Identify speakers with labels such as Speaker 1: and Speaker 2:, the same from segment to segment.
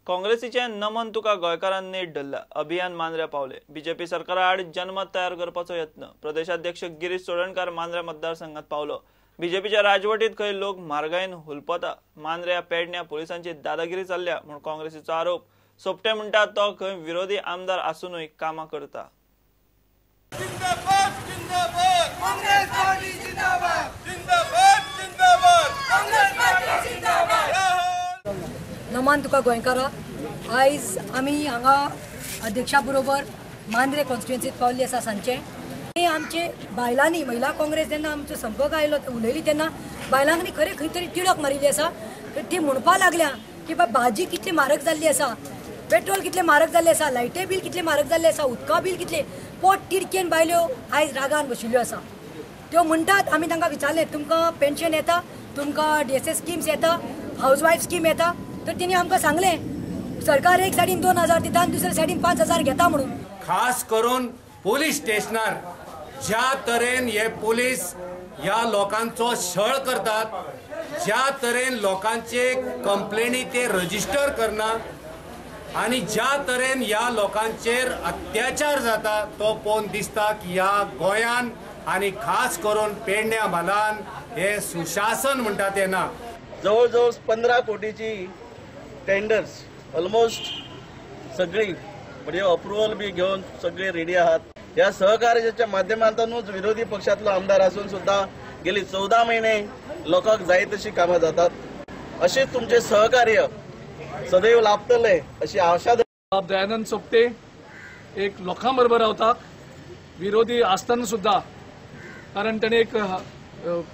Speaker 1: काँग्रेसीचे नमन तुका गोंयकारान नेट धरला. अभियान मांद्र्या पावले. बीजेपी सरकारा आड जनमत तयार करपाचो यत्न. प्रदेशाध्यक्ष गिरीश चोडणकार मांद्र्या मतदारसंघात पावलो. बीजेपीच्या राजवटीत खंय लोक म्हारगायेन हुलपता. मांद्र्या पेडण्या पोलिसांची दादागिरी चल्ल्या म्हूण काँग्रेसीचो आरोप. सोपटे म्हणटा तो खंय विरोधी आमदार आसूनय कामां करता.
Speaker 2: जिंदाबाद जिंदाबाद काँग्रेस पार्टी जिंदाबाद जिंदाबाद जिंदाबाद काँग्रेस पार्टी जिंदाबाद.
Speaker 3: नमन तुका गोंयकारा. आयज आमी हांगा अध्यक्षा बरोबर मांद्रे कॉन्स्टिट्युएन्सीत पावल्ली आसा सांजचे. आमचे बायलांनी महिला काँग्रेस जेन्ना आमचो संपर्क आयलो उलयली तेन्ना बायलांनी खरें खंय तरी तिडक मारिल्ली आसा. ती म्हणपाक लागल्या की बाबा भाजी कितली म्हारग जाल्ली आसा, पेट्रोल कितलें म्हारग जाल्लें आसा, लायटी बील कितलें म्हारग जाल्लें आसा, उदका बील कितलें. पोट तिडकेन बायल्यो आयज रागान बशिल्ल्यो आसा. त्यो म्हणटात आमी तांकां विचारलें तुमकां पेन्शन येता, तुमकां डीएसएस स्किम्स येता, हावज वायफ स्कीम येता, तर तिणी आमकां सांगलें सरकार एक सायडीन 2000 दिता आनी दुसऱ्या सायडीन 5000 घेता म्हणून.
Speaker 4: खास करून पोलीस स्टेशनार ज्या तरेन हे पोलीस ह्या लोकांचो छळ करतात, ज्या तरेन लोकांचे कंप्लेनी ते रजिस्टर करना आनी ज्या तरेन ह्या लोकांचेर अत्याचार जाता तो पळोवन दिसता की ह्या गोंयान आनी खास करून पेडण्या म्हालान हे सुशासन म्हणटा ते ना.
Speaker 5: जवळ जवळ 15 कोटीची टेंडर्स ऑलमोस्ट सगळी म्हणजे अप्रुव्हल बी घेवन सगळे रेडी आहात. ह्या सहकार्याच्या माध्यमांतूनच विरोधी पक्षातलो आमदार असून सुद्धा गेली 14 महिने लोकांक जाय तशी कामां जातात. अशें तुमचे सहकार्य सदैव लाभतले अशी आशा.
Speaker 6: बाब दयानंद सोपटे एक लोकां बरोबर रावता, विरोधी आसतना सुद्धा, कारण ताणें एक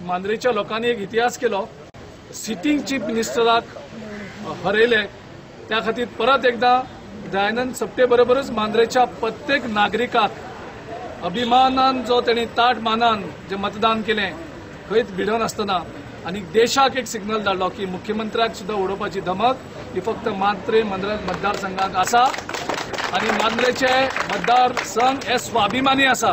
Speaker 6: मांद्रेच्या लोकांनी एक इतिहास केलो. सिटींग चीफ मिनिस्टराक हरयले, त्या खातीर परत एकदा दयानंद सोपटे बरोबरच मांद्रेच्या प्रत्येक नागरिकाक अभिमानान जो ताणें ताट मानान जे मतदान केलें खंयच भिडोवन आसतना आनी देशाक एक सिग्नल धाडलो की मुख्यमंत्र्याक सुद्दां उडोवपाची धमक ही फक्त मांद्रे मतदारसंघाक आसा आनी मांद्रेचे मतदारसंघ हे स्वाभिमानी आसा.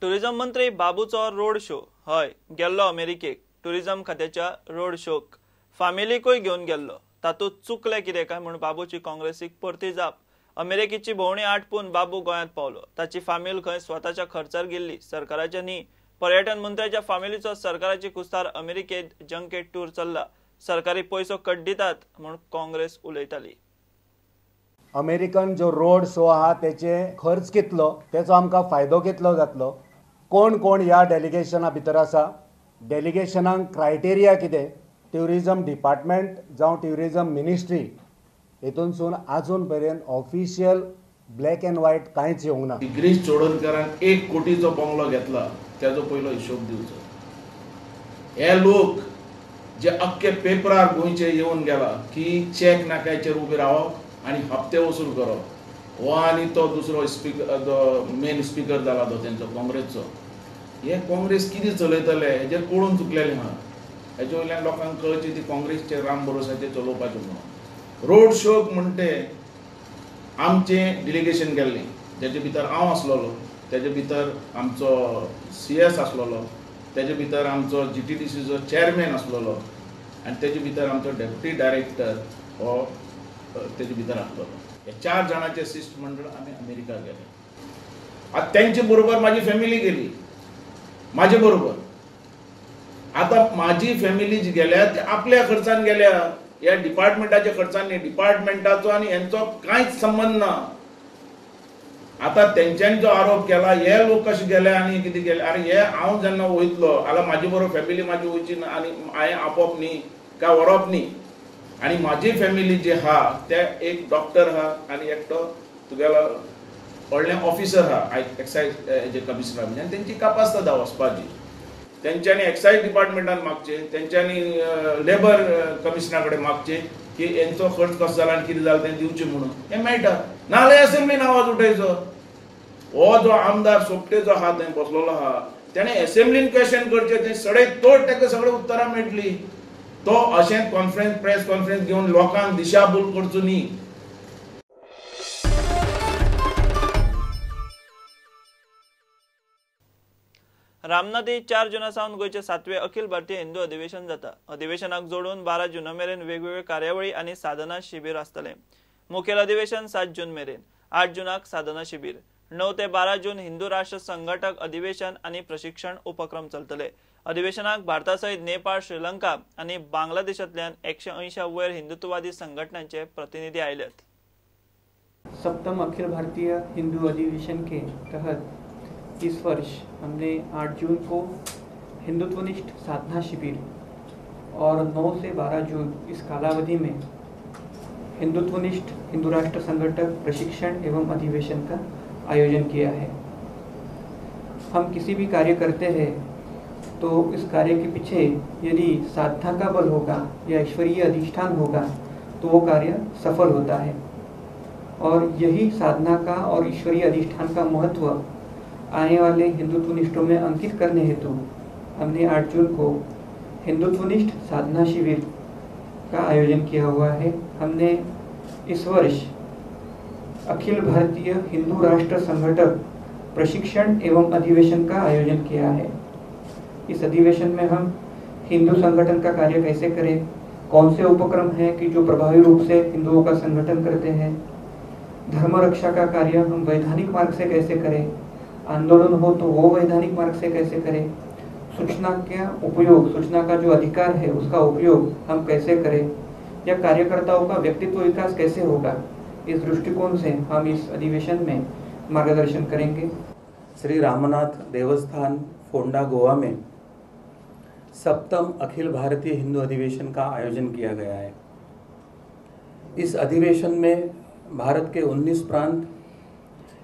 Speaker 1: टुरिझम मंत्री बाबूचो रोड शो. हय, गेल्लो अमेरिकेक टुरिझम खात्याच्या रोड शोक फामिलीकूय घेवन गेल्लो. तातूंत चुकलें कितें काय म्हूण बाबूची काँग्रेसीक परती जाप. अमेरिकेची भोंवडी आटपून बाबू गोंयांत पावलो. ताची फामील खंय स्वताच्या खर्चार गेल्ली, सरकाराच्या न्ही. पर्यटन मंत्र्याच्या फामिलीचो सरकाराची कुस्तार अमेरिकेत जंकेट टूर चल्ला. सरकारी पयसो कड्डितात म्हूण काँग्रेस उलयताली.
Speaker 7: अमेरिकन जो रोड शो आहा तेचे खर्च कितलो, तेचो आमकां फायदो कितलो जातलो, कोण कोण ह्या डेलिगेशना भितर आसा, डेलिगेशनाक क्रायटेरिया कितें, ट्युरिजम डिपार्टमेंट जावं ट्युरिजम मिनिस्ट्री हेतूनसून आजून पर्यंत ऑफिशियल ब्लॅक एंड व्हायट कांयच येवंक ना.
Speaker 8: गिरीश चोडणकारान 1 कोटीचो बंगलो घेतला त्याचो पयलो हिशोब दिवचो. हे लोक जे अख्खे पेपरार गोंयचे येवन गेला की चॅक नाक्याचेर उबे रावप आनी हप्ते वसूल करप, हो आनी तो दुसरो स्पीकर, जो मेन स्पीकर जाला तो तेंचो काँग्रेसचो, हे काँग्रेस कितें चलयतले हेजेर कळून चुकलेलें आहा. हेजे वयल्यान लोकांक कळची ती काँग्रेसचे राम भरोसाचेर चलोवपाचें म्हणून. रोड शोक म्हणटे आमचें डिलिगेशन गेल्लें, तेजे भितर हांव आसलेलो, तेजे भितर आमचो CS आसलेलो, तेजे भितर आमचो GTDCचो चेअरमॅन आसलेलो आनी तेजे भितर आमचो डेप्युटी डायरेक्टर हो तेजे भितर आसलेलो. हे 4 जाणांचें शिश्टमंडळ आमी अमेरिका गेले. आतां तेंचे बरोबर म्हाजी फॅमिली गेली, म्हाजे बरोबर. आतां म्हाजी फॅमिली जी गेल्या ती आपल्या खर्चान गेल्या, ह्या डिपार्टमेंटाच्या खर्चान न्ही. डिपार्टमेंटाचो आनी हेंचो कांयच संबंद ना. आतां तेंच्यांनी जो आरोप केला हे लोक कशे गेले आनी कितें गेले, आरे हे हांव जेन्ना वयतलो जाल्यार म्हाजे बरोबर फॅमिली म्हाजी वयची ना आनी हांवें आपोवप न्ही काय व्हरप न्ही. आनी म्हाजी फॅमिली जी आहा ते एक डॉक्टर आहा आनी एकटो तुगेलो व्हडले ऑफिसर आहा एक्सायज हेजे कमिशनर, आनी तेंची कापास्ताद आहा वचपाची. तेंच्यांनी एक्सायज डिपार्टमेंटान मागचें, तेंच्यांनी लेबर कमिशनरा कडेन मागचें की हेंचो खर्च कसो जाला आनी कितें जालें तें दिवचें म्हणून. हें मेळटा नाजाल्यार एसेंब्लीन आवाज उठयचो. हो जो आमदार सोपटे जो आहा थंय बसलेलो आहा तेणें एसेंब्लीन क्वेश्चन करचें, थंय सडे तोड ताका सगळीं उत्तरां मेळटलीं. तो अशें कॉन्फरन्स प्रेस कॉन्फरन्स घेवन लोकांक दिशाभूल करचो न्ही.
Speaker 1: रामनाथी 4 जुना सावन गोंयचे 7वें अखिल भारतीय हिंदू अधिवेशन जाता. अधिवेशनाक जोडून 12 जुना मेरेन वेगवेगळ्यो कार्यावळी आनी साधना शिबीर आसतले. मुखेल अधिवेशन 7 जून मेरेन, 8 जुनाक साधना शिबीर, 9 ते 12 जून हिंदू राष्ट्र संघटक अधिवेशन आनी प्रशिक्षण उपक्रम चलतले. अधिवेशनाक भारता सयत नेपाळ, श्रीलंका आनी बांगलादेशांतल्यान 180 वयर हिंदुत्ववादी संघटनांचे प्रतिनिधी आयल्यात.
Speaker 9: सप्तम अखिल भारतीय हिंदू अधिवेशन के तहत इस वर्ष हमने 8 जून को हिंदुत्वनिष्ठ साधना शिविर और 9 से 12 जून इस कालावधि में हिंदुत्वनिष्ठ हिंदू राष्ट्र संगठक प्रशिक्षण एवं अधिवेशन का आयोजन किया है। हम किसी भी कार्य करते हैं तो इस कार्य के पीछे यदि साधना का बल होगा या ईश्वरीय अधिष्ठान होगा तो वो कार्य सफल होता है। और यही साधना का और ईश्वरीय अधिष्ठान का महत्व आने वाले हिंदुत्वनिष्ठों में अंकित करने हेतु हमने 8 जून को हिंदुत्वनिष्ठ साधना शिविर का आयोजन किया हुआ है। हमने इस वर्ष अखिल भारतीय हिंदू राष्ट्र संगठक प्रशिक्षण एवं अधिवेशन का आयोजन किया है। इस अधिवेशन में हम हिंदू संगठन का कार्य कैसे करें, कौन से उपक्रम हैं कि जो प्रभावी रूप से हिंदुओं का संगठन करते हैं, धर्म रक्षा का कार्य हम वैधानिक मार्ग से कैसे करें, आंदोलन हो तो वो वैधानिक मार्ग से कैसे करें, सूचना का उपयोग, सूचना का जो अधिकार है उसका उपयोग हम कैसे करें, या कार्यकर्ताओं का व्यक्तित्व विकास कैसे होगा, इस दृष्टिकोण से हम इस अधिवेशन में मार्गदर्शन करेंगे।
Speaker 10: श्री रामनाथ देवस्थान फोंडा गोवा में सप्तम अखिल भारतीय हिंदू अधिवेशन का आयोजन किया गया है। इस अधिवेशन में भारत के 19 प्रांत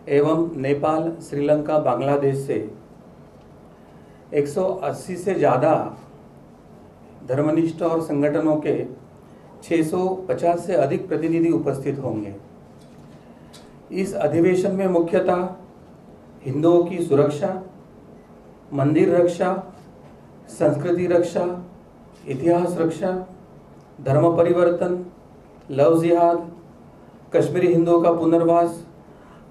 Speaker 10: एवं नेपाल, श्रीलंका, बांग्लादेश से 180 से ज़्यादा धर्मनिष्ठ और संगठनों के 650 से अधिक प्रतिनिधि उपस्थित होंगे। इस अधिवेशन में मुख्यतः हिंदुओं की सुरक्षा, मंदिर रक्षा, संस्कृति रक्षा, इतिहास रक्षा, धर्म परिवर्तन, लव जिहाद, कश्मीरी हिंदुओं का पुनर्वास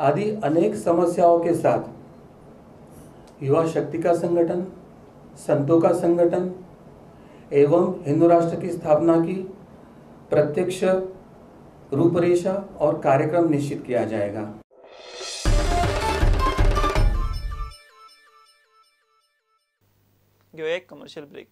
Speaker 10: आदि अनेक समस्याओं के साथ युवा शक्ति का संगठन, संतों का संगठन एवं हिंदू राष्ट्र की स्थापना की प्रत्यक्ष रूपरेषा और कार्यक्रम निश्चित किया जाएगा।
Speaker 1: एक कमर्शियल ब्रेक।